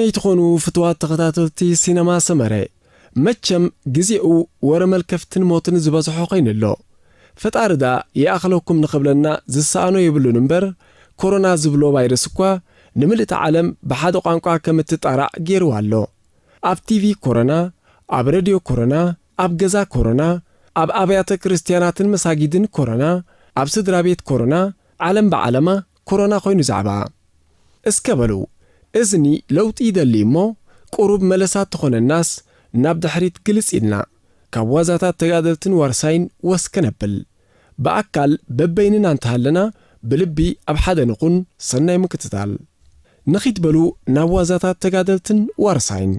ኣይትኾኑ ፍትዋት ተኸታተልቲ ሲነማ ሰመረ፣ መቸም ግዜኡ ወረ መልከፍትን ሞትን ዝበዝሖ ኮይኑ ኣሎ። ፈጣሪ ደኣ ይኣኽለኩም ንኽብለና ዝሰኣኖ የብሉን እምበር፣ ኮሮና ዝብሎ ቫይረስ እኳ ንምልእቲ ዓለም ብሓደ ቋንቋ ከም እትጣራዕ ገይርዋ ኣሎ። ኣብ ቲቪ ኮሮና፣ ኣብ ሬድዮ ኮሮና፣ ኣብ ገዛ ኮሮና፣ ኣብ ኣብያተ ክርስትያናትን መሳጊድን ኮሮና፣ ኣብ ስድራ ቤት ኮሮና፣ ዓለም ብዓለማ ኮሮና ኮይኑ ዛዕባ። እስከ በሉ፣ እዝኒ ለውጢ ይደሊ እሞ፣ ቁሩብ መለሳት ትኾነናስ፣ ናብ ድሕሪት ግልጽ ኢልና፣ ካብ ዋዛታት ተጋደልትን ዋርሳይን ወስ ከነብል። ብኣካል በበይንና እንተሃለና፣ ብልቢ ኣብ ሓደ ንኹን። ሰናይ ምክትታል። ንኺድ በሉ ናብ ዋዛታት ተጋደልትን ዋርሳይን።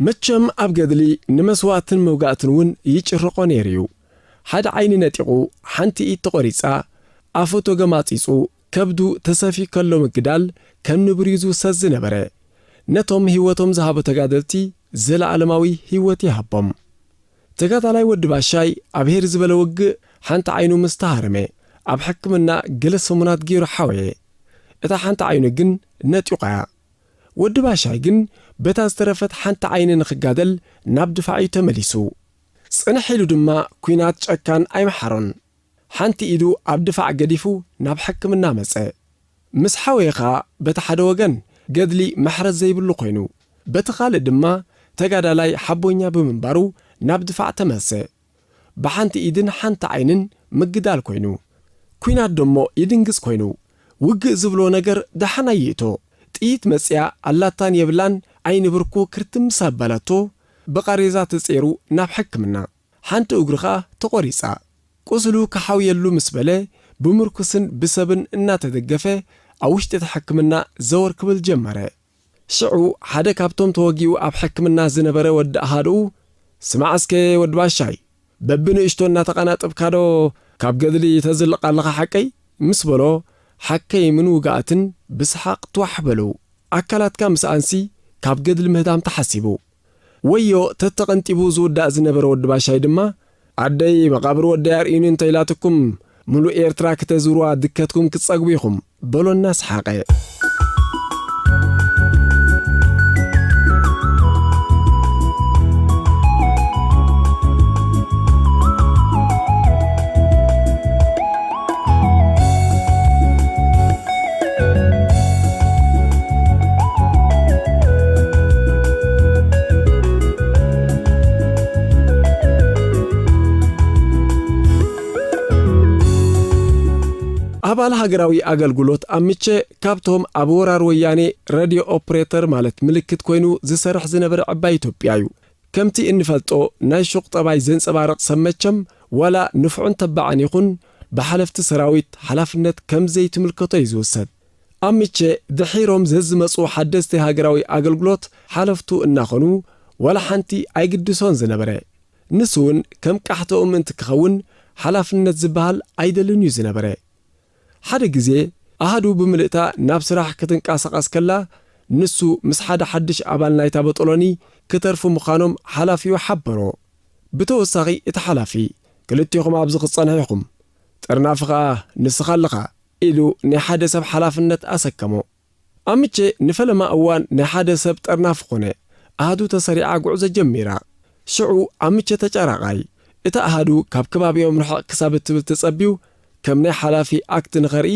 መቸም ኣብ ገድሊ ንመስዋእትን መውጋእትን እውን ይጭርቆ ነይሩ እዩ። ሓደ ዓይኒ ነጢቑ፣ ሓንቲ ኢድ ተቖሪጻ፣ ኣፉ ተገማጺጹ፣ ከብዱ ተሰፊዩ ከሎ ምግዳል ከም ንብርዩ ዝውሰድ ዝነበረ፣ ነቶም ህይወቶም ዝሃቡ ተጋደልቲ ዘለኣለማዊ ህይወት ይሃቦም። ተጋዳላይ ወዲ ባሻይ ኣብ ሄር ዝበለ ውግእ ሓንቲ ዓይኑ ምስ ተሃረመ፣ ኣብ ሕክምና ገለ ሰሙናት ገይሩ ሓወየ። እታ ሓንቲ ዓይኑ ግን ነጢቋ እያ። ወዲ ባሻይ ግን በታ ዝተረፈት ሓንቲ ዓይኒ ንኽጋደል ናብ ድፋዕ እዩ ተመሊሱ። ጽንሕ ኢሉ ድማ ኲናት ጨካን ኣይመሓሮን። ሓንቲ ኢዱ ኣብ ድፋዕ ገዲፉ ናብ ሕክምና መጸ። ምስ ሓወየ ኸኣ በቲ ሓደ ወገን ገድሊ ምሕረት ዘይብሉ ኮይኑ፣ በቲ ካልእ ድማ ተጋዳላይ ሓቦኛ ብምንባሩ ናብ ድፋዕ ተመልሰ። ብሓንቲ ኢድን ሓንቲ ዓይንን ምግዳል ኮይኑ። ኲናት ደሞ ይድንግጽ ኮይኑ። ውግእ ዝብሎ ነገር ደሓን ኣይእቶ። ጥይት መጽያ ኣላታን የብላን፣ ዓይኒ ብርኩ ክርትምስ ኣባላቶ፣ ብቓሬዛ ተጸይሩ ናብ ሕክምና። ሓንቲ እግሩ ኸኣ ተቖሪጻ። ቁስሉ ክሓውየሉ ምስ በለ፣ ብምርኩስን ብሰብን እናተደገፈ ኣብ ውሽጢ እቲ ሕክምና ዘወር ክብል ጀመረ። ሽዑ ሓደ ካብቶም ተወጊኡ ኣብ ሕክምና ዝነበረ ወዲ ኣሃድኡ፣ "ስማዕ እስከ ወዲ ባሻይ፣ በብንእሽቶ እናተቐናጠብካዶ ካብ ገድሊ ተዝልቕ ኣለኻ ሓቀይ?" ምስ በሎ፣ ሓከይምን ውግኣትን ብሰሓቕ ትዋሕ በሉ። ኣካላትካ ምስኣንሲ ካብ ገድሊ ምህዳም ተሓሲቡ። ወዮ ተተቐንጢቡ ዝውዳእ ዝነበረ ወዲ ባሻይ ድማ፣ "ኣደይ መቓብር ወደይ ኣርእዩኒ እንተኢላትኩም፣ ምሉእ ኤርትራ ክተዝውርዋ ድከትኩም ክትጸግቡ ኢኹም" በሎ እናሰሓቐ። ኣባል ሃገራዊ ኣገልግሎት ኣብ ምቸ ካብቶም ኣብ ወራር ወያኔ ሬድዮ ኦፕሬተር ማለት ምልክት ኮይኑ ዝሰርሕ ዝነበረ ዕባይ ኢትዮጵያ እዩ። ከምቲ እንፈልጦ ናይ ሹቕ ጠባይ ዘንጸባርቕ ሰብ መቸም ዋላ ንፉዕን ተባዕን ይኹን ብሓለፍቲ ሰራዊት ሓላፍነት ከም ዘይትምልከቶ እዩ ዝውሰድ። ኣብ ምቸ ድሒሮም ዘዝመጹ ሓደስቲ ሃገራዊ ኣገልግሎት ሓለፍቱ እናኾኑ ዋላ ሓንቲ ኣይግድሶን ዝነበረ። ንሱ እውን ከም ቃሕተኡ ምእንቲ ክኸውን ሓላፍነት ዝበሃል ኣይደልን እዩ ዝነበረ። ሓደ ግዜ ኣሃዱ ብምልእታ ናብ ስራሕ ክትንቀሳቐስ ከላ፣ ንሱ ምስ ሓደ ሓድሽ ኣባል ናይታ በጦሎኒ ክተርፉ ምዃኖም ሓላፊኡ ሓበሮ። ብተወሳኺ እቲ ሓላፊ፣ "ክልቴኹም ኣብዚ ክትጸንሑ ኢኹም፣ ጥርናፊ ኸኣ ንስኻ ኣለኻ" ኢሉ ናይ ሓደ ሰብ ሓላፍነት ኣሰከሞ። ኣምቼ ንፈለማ እዋን ናይ ሓደ ሰብ ጠርናፊ ኾነ። ኣሃዱ ተሰሪዓ ጉዕዞ ጀሚራ። ሽዑ ኣምቼ ተጫራቓይ፣ እታ ኣሃዱ ካብ ከባቢኦም ርሕቕ ክሳብ እትብል ተጸቢዩ፣ ከም ናይ ሓላፊ ኣክት ንኸርኢ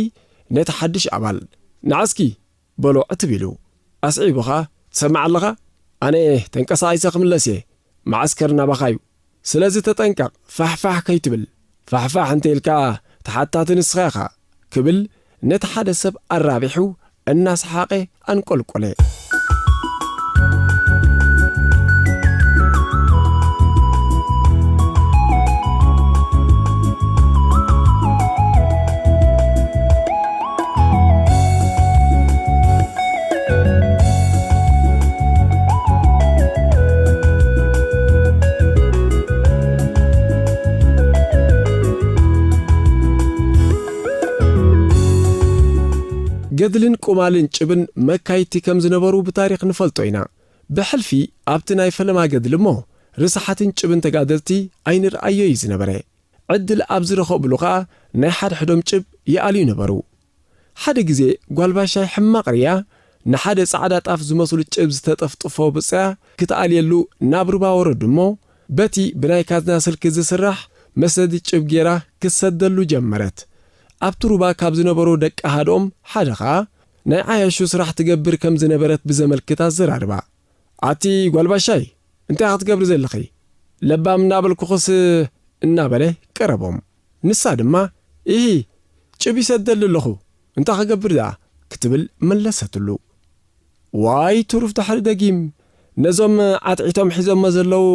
ነቲ ሓድሽ ኣባል፣ "ንዓስኪ" በሎ ዕትብ ኢሉ። ኣስዒቡ ኸኣ፣ "ትሰምዕ ኣለኻ? ኣነ ተንቀሳቒሰ ክምለስ እየ። መዓስከር ናባኻ እዩ። ስለዚ ተጠንቀቕ፣ ፋሕፋሕ ከይትብል። ፋሕፋሕ እንተ ኢልካ ተሓታቲ ንስኻ ኢኻ" ክብል ነቲ ሓደ ሰብ ኣራቢሑ እናሰሓቐ ኣንቆልቆለ። ገድልን ቁማልን ጭብን መካይድቲ ከም ዝነበሩ ብታሪኽ ንፈልጦ ኢና። ብሕልፊ ኣብቲ ናይ ፈለማ ገድሊ እሞ ርስሓትን ጭብን ተጋደልቲ ኣይንርኣዮ እዩ ዝነበረ። ዕድል ኣብ ዝረኸብሉ ኸኣ ናይ ሓድሕዶም ጭብ ይኣልዩ ነበሩ። ሓደ ግዜ ጓል ባሻይ ሕማቕ ርያ ንሓደ ጻዕዳ ጣፍ ዝመስሉ ጭብ ዝተጠፍጥፎ ብጽያ ክትኣልየሉ ናብ ሩባ ወረዱ እሞ፣ በቲ ብናይ ካዝና ስልኪ ዝስራሕ መሰዲ ጭብ ጌራ ክትሰደሉ ጀመረት። ኣብቲ ሩባ ካብ ዝነበሩ ደቂ ሃድኦም ሓደ ኸኣ ናይ ዓያሹ ስራሕ ትገብር ከም ዝነበረት ብዘመልክት ኣዘራርባ። ኣቲ ጓል ባሻይ፣ እንታይ ክትገብሪ ዘለኺ? ለባም እናበልኩኽስ፣ እናበለ ቀረቦም። ንሳ ድማ፣ ኢሂ፣ ጭብ ይሰደሉ ኣለኹ፣ እንታይ ክገብር ደኣ? ክትብል መለሰትሉ። ዋይ ትሩፍ ድሕሪ ደጊም፣ ነዞም ዓትዒቶም ሒዞሞ ዘለዉ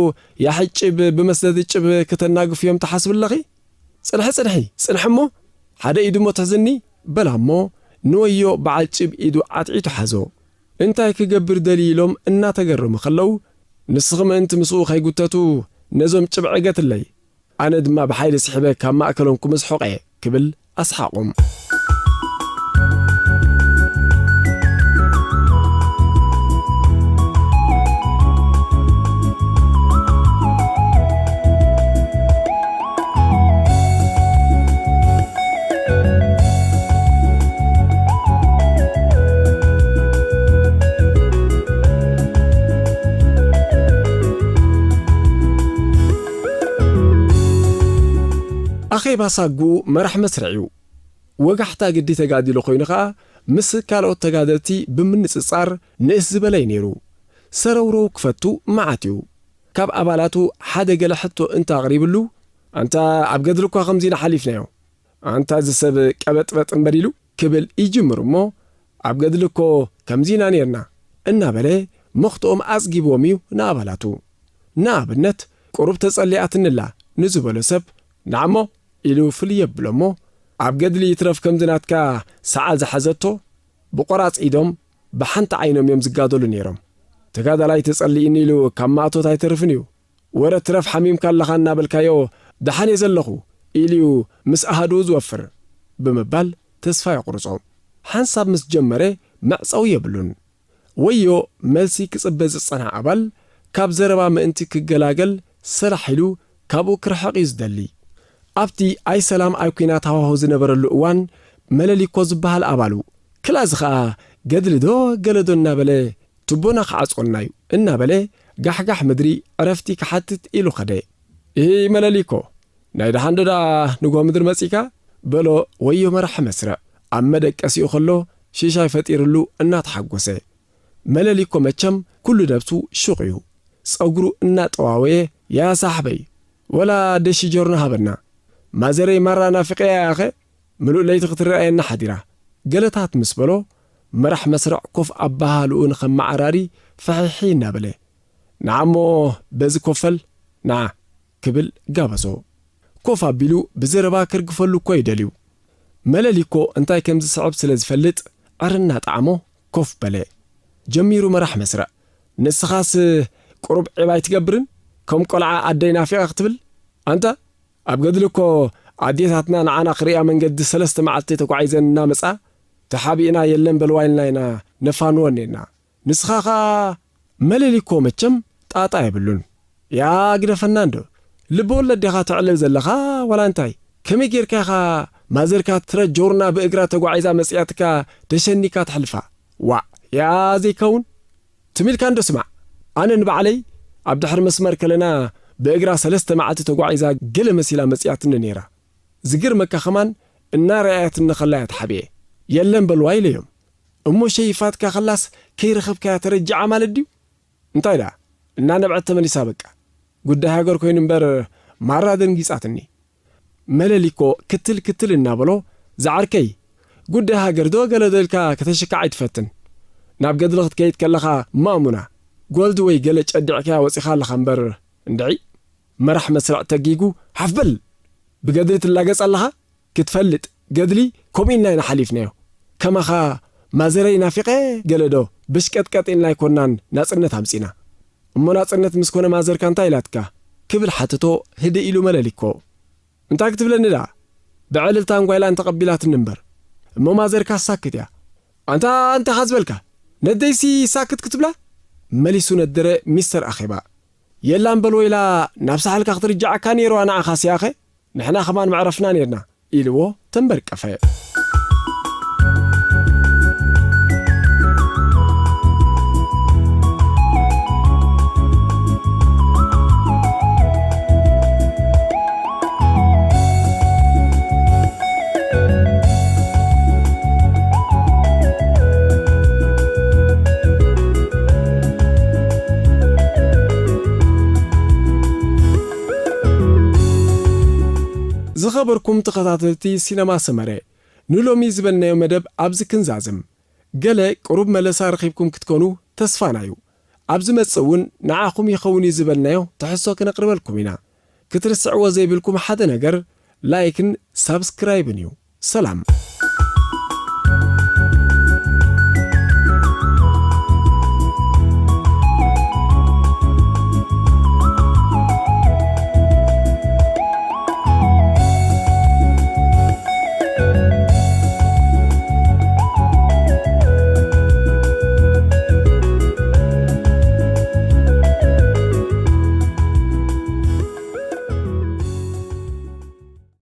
ያሕጭብ ብመስደዲ ጭብ ከተናግፍዮም ትሓስቢ ኣለኺ? ጽንሒ፣ ጽንሒ፣ ጽንሒ እሞ፣ ሓደ ኢዱ እሞ ትሕዝኒ፣ በላ እሞ፣ ንወዮ በዓል ጭብ ኢዱ ዓትዒቱ ሓዞ። እንታይ ክገብር ደልዩ ኢሎም እናተገረሙ ከለዉ፣ ንስኺ ምእንቲ ምስኡ ከይጉተቱ ነዞም ጭብ ዕገትለይ፣ ኣነ ድማ ብሓይሊ ስሒበ ካብ ማእከሎም ክምስሖቕ እየ ክብል ኣስሓቖም። ኣኼባ ሳጉኡ መራሕ መስርዕ እዩ። ወጋሕታ ግዲ ተጋዲሎ ኮይኑ ኸኣ ምስ ካልኦት ተጋደልቲ ብምንጽጻር ንእስ ዝበለ እዩ ነይሩ። ሰረውረው ክፈቱ መዓት እዩ። ካብ ኣባላቱ ሓደ ገለ ሕቶ እንተ ኣቕሪብሉ፣ ኣንታ ኣብ ገድሊ እኳ ከምዚ ኢና ሓሊፍናዮ፣ ኣንታ እዚ ሰብ ቀበጥበጥ እምበር ኢሉ ክብል ይጅምር እሞ፣ ኣብ ገድሊ እኮ ከምዚ ኢና ኔርና እናበለ መኽትኦም ኣጽጊብዎም እዩ ንኣባላቱ። ንኣብነት፣ ቁሩብ ተጸሊኣትንላ ንዝበሎ ሰብ፣ ንዓሞ ኢሉ ፍልይ የብሎ እሞ፣ ኣብ ገድሊ ይትረፍ ከምዚ ናትካ ሰዓል ዝሓዘቶ ብቆራጽ ኢዶም ብሓንቲ ዓይኖም እዮም ዝጋደሉ ነይሮም። ተጋዳላይ ተጸሊእኒ ኢሉ ካብ ማእቶት ኣይተርፍን እዩ። ወረ ትረፍ ሓሚምካ ኣለኻ እናበልካዮ ደሓን እየ ዘለኹ ኢሉ'ዩ ምስ ኣሃዱኡ ዝወፍር ብምባል ተስፋ የቑርጾ። ሓንሳብ ምስ ጀመረ መዕጸዊ የብሉን። ወዮ መልሲ ክጽበ ዝጸንሐ ኣባል ካብ ዘረባ ምእንቲ ክገላገል ሰላሕ ኢሉ ካብኡ ክርሕቕ እዩ ዝደሊ። ኣብቲ ኣይ ሰላም ኣይ ኲናት ሃዋሁ ዝነበረሉ እዋን መለሊኮ ዝበሃል ኣባሉ ክላዚ ኸኣ ገድሊ ዶ ገለ ዶ እናበለ ቱቦና ክዓጽወልና እዩ እናበለ ጋሕጋሕ ምድሪ ዕረፍቲ ክሓትት ኢሉ ኸደ። እሂ መለሊኮ፣ ናይ ደሓን ዶ ደኣ ንግሆ ምድሪ መጺእካ? በሎ ወዮ መራሒ መስርዕ ኣብ መደቀሲኡ ኸሎ ሽሻይ ፈጢርሉ እናተሓጎሰ። መለሊኮ መቸም ኩሉ ነብሱ ሹቕ እዩ። ጸጉሩ እናጠዋወየ፣ ያ ሳሕበይ፣ ወላ ደሺ ጆርኖ ሃበና። ማዘረይ ማራ ናፊቐያ እያ ኸ፣ ምሉእ ለይቲ ክትረኣየና ሓዲራ። ገለታት ምስ በሎ፣ መራሕ መስርዕ ኮፍ ኣበሃህልኡ ንኸመዓራሪ ፍሕሒ እናበለ፣ ንዓሞ በዚ ኮፈል፣ ንዓ ክብል ጋበዞ። ኮፍ ኣቢሉ ብዘረባ ከርግፈሉ እኮ እዩ ደልዩ። መለሊኮ እንታይ ከም ዝስዕብ ስለ ዝፈልጥ ዕር እናጠዓሞ ኮፍ በለ። ጀሚሩ መራሕ መስርዕ። ንስኻስ ቁሩብ ዒብ ኣይትገብርን? ከም ቆልዓ ኣደይ ናፊቐ ክትብል? ኣንታ ኣብ ገድሊ እኮ ኣዴታትና ንዓና ክርእያ መንገዲ ሰለስተ መዓልቲ ተጓዒዘን እናመጻ ተሓቢእና የለን በልዋ ኢልና ኢና ነፋንወን ኔርና። ንስኻ ኸኣ መለሊኮ መቸም ጣጣ የብሉን። ያ ግደፈና እንዶ። ልቢ ወለድ ዲኻ ተዕልል ዘለኻ ዋላ እንታይ? ከመይ ጌርካ ኢኻ ማዘርካ ትረ ጆርና ብእግራ ተጓዒዛ መጺኣትካ ተሸኒካ ተሕልፋ? ዋዕ፣ ያ ዘይከውን። ትም ኢልካ እንዶ ስማዕ። ኣነ ንባዕለይ ኣብ ድሕሪ መስመር ከለና ብእግራ ሰለስተ መዓልቲ ተጓዒዛ ገለ መሲላ መጺኣትኒ ነይራ። ዝገርመካ ከማን እናረኣየትኒ ከላ እያ ተሓቢኤ። የለን በልዋ ኢለዮም። እሞ ሸይፋትካ ከላስ ከይረኸብካያ ተረጅዓ ማለት ድዩ? እንታይ ደኣ? እናነብዐት ተመሊሳ በቃ። ጉዳይ ሃገር ኮይኑ እምበር ማራ ደንጊጻትኒ። መለሊኮ ክትል ክትል እናበሎ፣ ዝዓርከይ፣ ጉዳይ ሃገር ዶ ገለ ዶ ኢልካ ከተሽክዓ ኣይትፈትን። ናብ ገድሊ ክትከይድ ከለኻ ማእሙና፣ ጎልድ ወይ ገለ ጨዲዕካያ ወጺኻ ኣለኻ እምበር እንድዒ። መራሕ መስርዕ ተጊጉ፣ ሓፍ በል! ብገድሊ ትላገጽ ኣለኻ? ክትፈልጥ፣ ገድሊ ከምኡ ኢልና ኢና ሓሊፍናዮ። ከማኻ ማዘረይ ናፊቐ ገለ ዶ ብሽቀጥቀጥ ኢልና ኣይኮናን ናጽነት ኣምጺና። እሞ ናጽነት ምስ ኮነ ማዘርካ እንታይ ኢላትካ? ክብል ሓተቶ ህድእ ኢሉ መለሊኮ። እንታይ ክትብለኒ ደኣ? ብዕልልታን ጓይላን ተቐቢላትኒ እምበር። እሞ ማዘርካ ሳክት እያ። ኣንታ እንታይ ኢኻ ዝበልካ? ነደይሲ ሳክት ክትብላ? መሊሱ ነደረ ሚስተር ኣኼባ። የላን በል ወይላ ናብ ሳሕልካ ክትርጃዓካ ነይርዋ ንዓኻ ሲኣኸ? ንሕና ከማን መዕረፍና ነይርና ኢልዎ ተንበርቀፈ። ዝኸበርኩም ተኸታተልቲ ሲነማ ሰመረ፣ ንሎሚ ዝበልናዮ መደብ ኣብዚ ክንዛዝም። ገለ ቅሩብ መለሳ ረኺብኩም ክትኮኑ ተስፋና እዩ። ኣብ ዝመጽእ እውን ንዓኹም ይኸውን እዩ ዝበልናዮ ትሕዝቶ ክነቕርበልኩም ኢና። ክትርስዕዎ ዘይብልኩም ሓደ ነገር ላይክን ሳብስክራይብን እዩ። ሰላም።